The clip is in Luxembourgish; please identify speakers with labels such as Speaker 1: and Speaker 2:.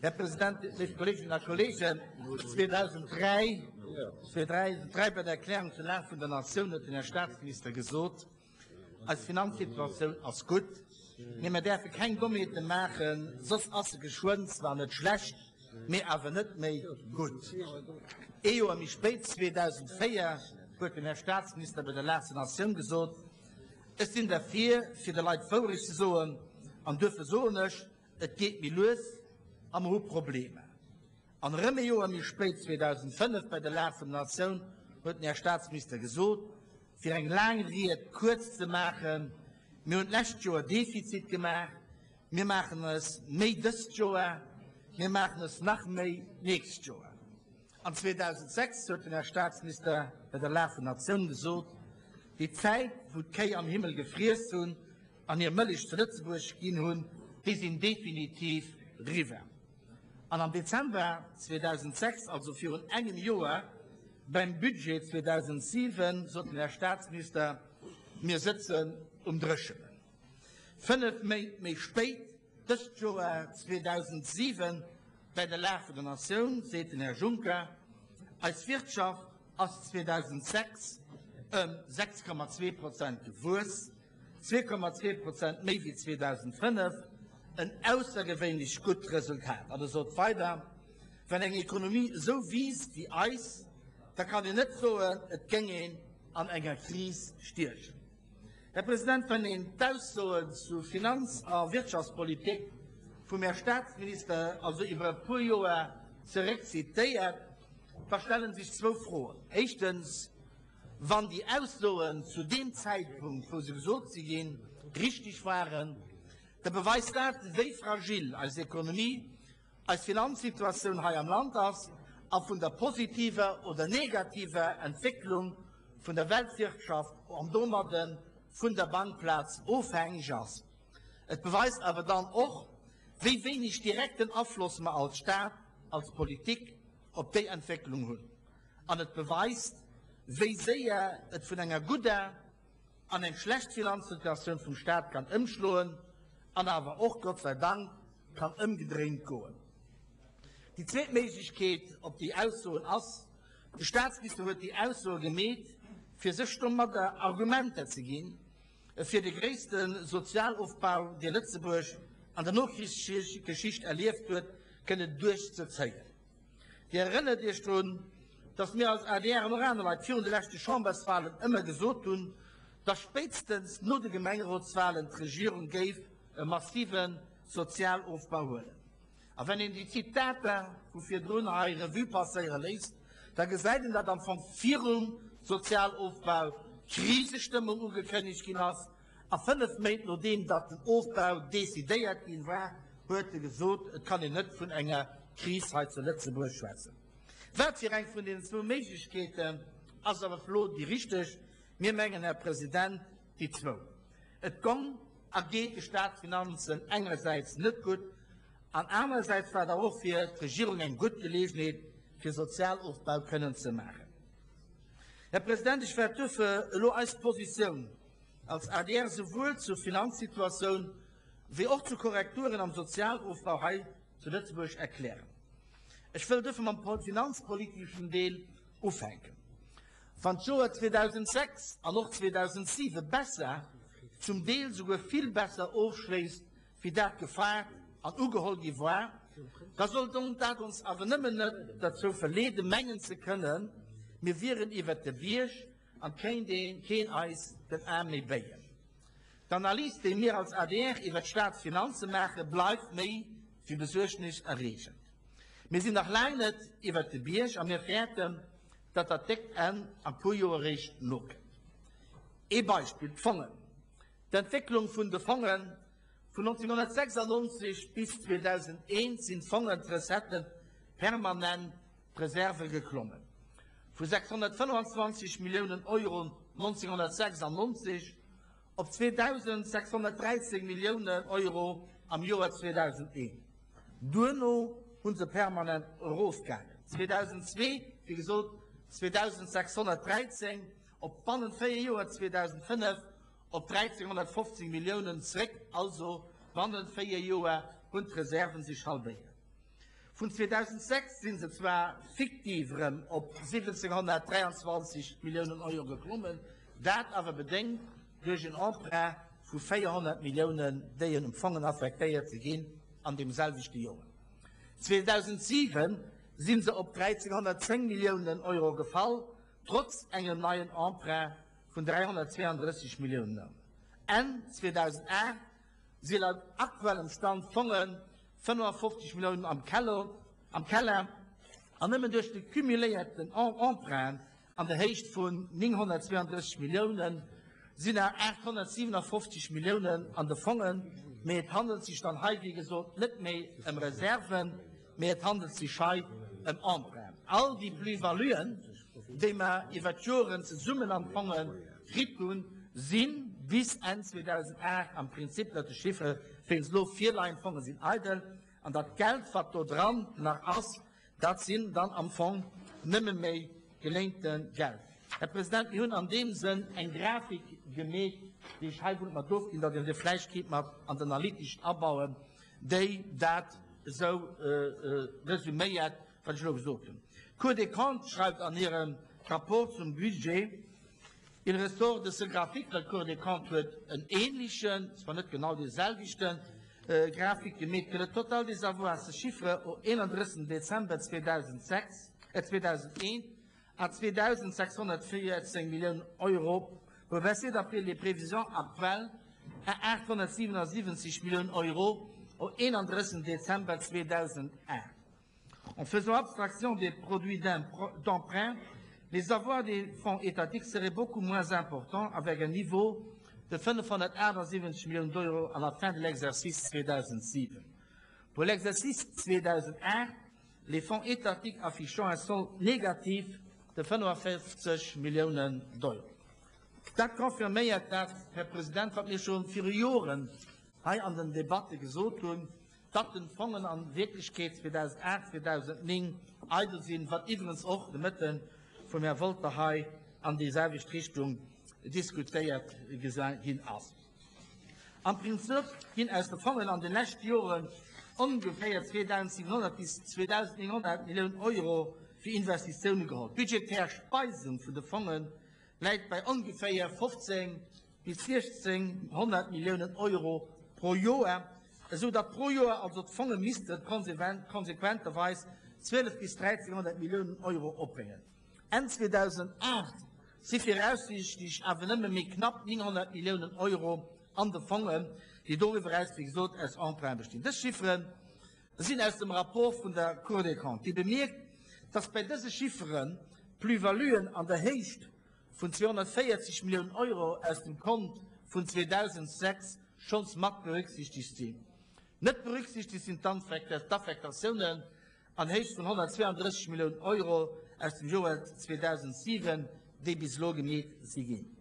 Speaker 1: Här President, léif Kolleeginnen a Kolleegen, 2003, 2003 bei der Erklärung zur Lag vun der Natioun huet den Här Statsminister gesot, Eis Finanzsituatioun ass gutt, mee mer däerfe keng Dommheete maachen, soss ass se geschwënn zwar net schlecht, mee awer net méi gutt. Ee Joer méi spéit, 2004, huet den Här Statsminister bei der Lag der Natioun gesot, Ech sinn derfir, fir de Leit d'Wourecht ze soen, an duerfir soen ech, Et geet méi lues a mer hu Problemer. An erëm ee Joer méi spéit, 2005, bei der Lag vun der Natioun, huet den Här Statsminister gesot, fir eng laang Ried kuerz ze maachen, Mir hunn d'lescht Joer Defizit gemaach, mir maachen es méi dëst Joer, mir maachen es nach méi d'nächst Joer. An 2006 huet den Här Statsminister bei der Lag vun der Natioun gesot, Déi Zäit, wou d'Kéi am Himmel gefriess hunn an hir Mëllech zu Lëtzebuerg ginn hunn, déi sinn definitiv riwwer. An am Dezember 2006, also virun engem Joer, beim Budget 2007, sot den Här Statsminister, Mir sëtzen um Dréchenen. Fënnef Méint méi spéit, dëst Joer 2007, bäi der Lag vun der Natioun, seet den Här Juncker, Eis Wirtschaft ass 2006 ëm 6,2 Prozent gewuess, 2,2 Prozent méi wéi 2005, en aussergewéinlech gutt Resultat. An e sot weider, Wann eng Ekonomie esou wiisst wéi eis, da kann een net soen, et géing een an enger Kris stiechen. Här President, wann een d'Aussoen zu Finanz a Wirtschaftspolitik vum Här Statsminister also iwwer e puer Joer zeréck zitéiert, da stelle sech zwou Froen. Éischtens, Wann déi Aussoen zu deem Zäitpunkt, wou se gesot si ginn, richtig waren, da beweist dat, wéi fragil eis Ekonomie, eis Finanzsituatioun hei am Land ass a vun der positiver oder negativer Entwécklung vun der Weltwirtschaft an domadde vun der Bankplaz ofhängeg ass. Et beweist awer dann och, wéi wéineg direkten Afloss mer als Staat, als Politik op déi Entwécklung hunn. An et beweist, wéi séier et vun enger gudder an eng schlecht Finanzsituatioun vum Staat kann ëmschloen an awer och, Gott sei Dank, kann ëmgedréint goen. Déi zweet Méiglechkeet op déi Aussoen ass, de Staatsminister huet déi Aussoe gemeet, fir sech domadder Argumenter ze ginn, fir de gréisste Sozialofbau, dee Lëtzebuerg an der Nokrichsgeschicht erlieft huet, kënnen duerchzezéien. Dir erënnert Iech drun, datt mir als adr an och aner Leit virun de leschte Chamberswahlen ëmmer gesot hunn, datt spéitstens no de Gemengerotswahlen d'Regierung géif e massive Sozialofbau huelen. A wenn een déi Zitater vu virdrun hei Revue passéiere léisst, da gesäit een, datt am Fong virum Sozialofbau Krisestëmmung ugekënnegt ginn ass, A 5 Méint nodeem datt den Ofbau decidéiert ginn war, huet e gesot, et kann een net vun enger Kris hei zu Lëtzebuerg schwätzen. Wat fir eng vun deenen zwou Méiglechkeeten ass awer elo déi richteg? Mir mengen, Här President, déi zwou. Et gong a geet de Staatsfinanzen engersäits net gutt an anerersäits war et awer och fir d'Regierung eng gutt Geleegenheet, fir Sozialofbau kënnen ze maachen. Här President, ech wäert duerfir elo eis Positioun als adr souwuel zur Finanzsituatioun wéi och zu Korrekturen am Sozialofbau hei zu Lëtzebuerg erklären. Ech wëll duerfir mam finanzpoliteschen Deel ufänken. Wann d'Joer 2006 an och 2007 besser, zum Deel souguer vill besser ofschléisst wéi dat gefaart an ugeholl gi war, da soll dat ons awer nëmmen net derzou verleeden, mengen ze kënnen, mir wieren iwwert de Bierg An kéint ee keen eis den Aarm méi béien. D'Analys, déi mir als adr iwwer d'Staatsfinanze maachen, bleift méi wéi besuergniserreegend. Mir sinn nach laang net iwwert de Bierg a mir fäerten, datt dat déckt Enn a puer Joer eréischt nokënnt. Ee Beispill, d'Fongen. D'Entwécklung vun de Fongen, Vun 1996 bis 2001 sinn d'Fongen, d'Recetten, permanent d'Reserve geklommen. Vu 625 Milliounen Euro 1996 op 2.613 Milliounen Euro am Joer 2001. Duerno hu se permanent erofgaangen. 2002, wéi gesot, 2.613 op bannent 4 Joer, 2005 op 1.315 Milliounen zréck. Also bannent 4 Joer hunn d'Reserven sech halbéiert. Vun 2006 si se zwar fiktiv erëm op 1.723 Milliounen Euro geklommen, dat awer bedéngt duerch en Emprunt vu 400 Milliounen, déi un Fongen affektéiert si ginn an deem selwechte Joer. 2007 si se op 1.310 Milliounen Euro gefall, trotz engem neien Emprunt vun 332 Milliounen Euro. Enn 2008 si laut aktuellem Stand Fonge 55 Milliounen am Keller an nëmmen duerch de cumuléierten Emprunt an der Héicht vun 932 Milliounen sinn nach 857 Milliounen an de Fongen, mee et handelt sech dann hei, wéi gesot, net méi ëm Reserven, mee et handelt sech hei ëm Emprunten. All déi Plus-valuen, déi mer iwwert d'Joren zesummen an d'Fonge kritt hunn, si bis Enn 2008 am Prinzip, laut de Chiffere wéi se elo virleien, d'Fonge sinn eidel, an dat Geld, wat do dran nach ass, Dat sinn dann am Fong nëmme méi geléinte Geld. Här President, mir hunn an deem Sënn eng Grafik gemeet, déi ech hei wollt mat ofginn, datt Dir se vläicht kinnt mat an d'Analytischen abauen, déi dat esou resüméiert, wat ech elo gesot hunn. D'Cour des Comptes schreift an hirem Rapport zum Budget, Il ressort de ce graphique, well d'Cour des Comptes huet en ähnlechen, zwar net genau dee selwechten, Grafik gemeet, que le total des avoirs se chiffre au 31 Dezember 2006, 2001 à 2.614 Milliounen Euro, pour baisser d'après les prévisions actuelles à 877 Milliounen Euro au 31 Dezember 2008. En faisant abstraction des produits d'emprunt, les avoirs des fonds étatiques seraient beaucoup moins importants avec un niveau de 578 Millions d'euros à la fin de l'exercice 2007. Pour l'exercice 2008, les fonds étatiques affichant un solde négatif de 55 Millions d'euros. Dat confirméiert dat, Här President, wat mir scho viru Joren hei an den Debatte gesot hunn, datt den Fongen an Wierklechkeet 2008, 2009 eidel sinn, wat iwwerens och de Mëtten vum Här Wolter hei an déi selwecht Richtung diskutéiert ginn ass. Am Prinzip ginn aus de Fongen an de leschte Joren ongeféier 2.700 bis 2.900 Milliounen Euro fir Investitioune geholl. D'budgetär Speisung vun de Fonge läit bei ongeféier 15 bis 1.600 Milliounen Euro pro Joer, esou datt pro Joer also d'Fonge misste konsequenterweis 12 bis 1.300 Milliounen Euro opbréngen. Enn 2008 si viraussiichtlech awer nëmme méi knapp 900 Milliounen Euro an de Fongen, déi doriwwer eraus, wéi gesot, aus Emprunte bestinn. Dës Chiffere sinn aus dem Rapport vun der Cour des Comptes, déi bemierkt, datt bei dëse Chiffere Plus-valuen an der Héicht vun 240 Milliounen Euro aus dem Kont vun 2006 schonns mat berücksichtegt sinn. Net berücksichtegt sinn d'Affektatiounen an Héicht vun 132 Milliounen Euro aus dem Joer 2007, déi bis elo gemeet si ginn.